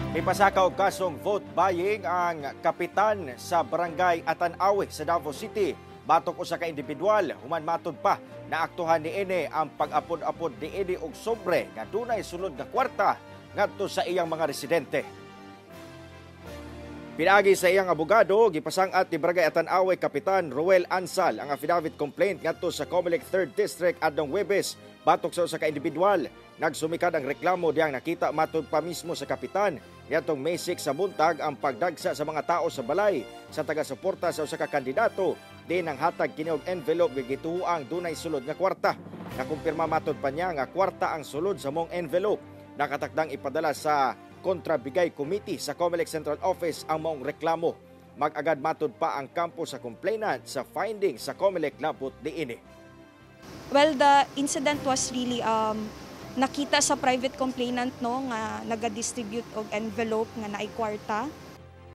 Mipasaka og kasong vote buying ang kapitan sa Barangay Atanawe sa Davao City batok usa ka individual, human matud pa naaktuhan niini ang pag-apod-apod niini og sobre nga dunay sulod nga kwarta ngadto sa iyang mga residente. Pinaagi sa iyang abogado, gipasang-at ni Barangay Atanawe Kapitan Ruel Ansal ang affidavit complaint ngadto sa COMELEC 3rd District adlong Huwebes batok sa usa ka individual. Nagsumikad ang reklamo diyang nakita matud pa mismo sa kapitan niadtong May 6 sa buntag ang pagdagsa sa mga tao sa balay sa taga-suporta sa usa ka kandidato, din ang hatag kini og envelope nga gituoang dunay sulod nga kwarta. Nakumpirma matud pa niya nga kwarta ang sulod sa maong envelope. Nakatakdang ipadala sa Kontrabigay Committee sa COMELEC Central Office ang maong reklamo. Mag-agad matud pa ang kampo sa complainant sa findings sa COMELEC labot niini. Well, the incident was really nakita sa private complainant, no, nga naga-distribute og envelope nga naay kwarta.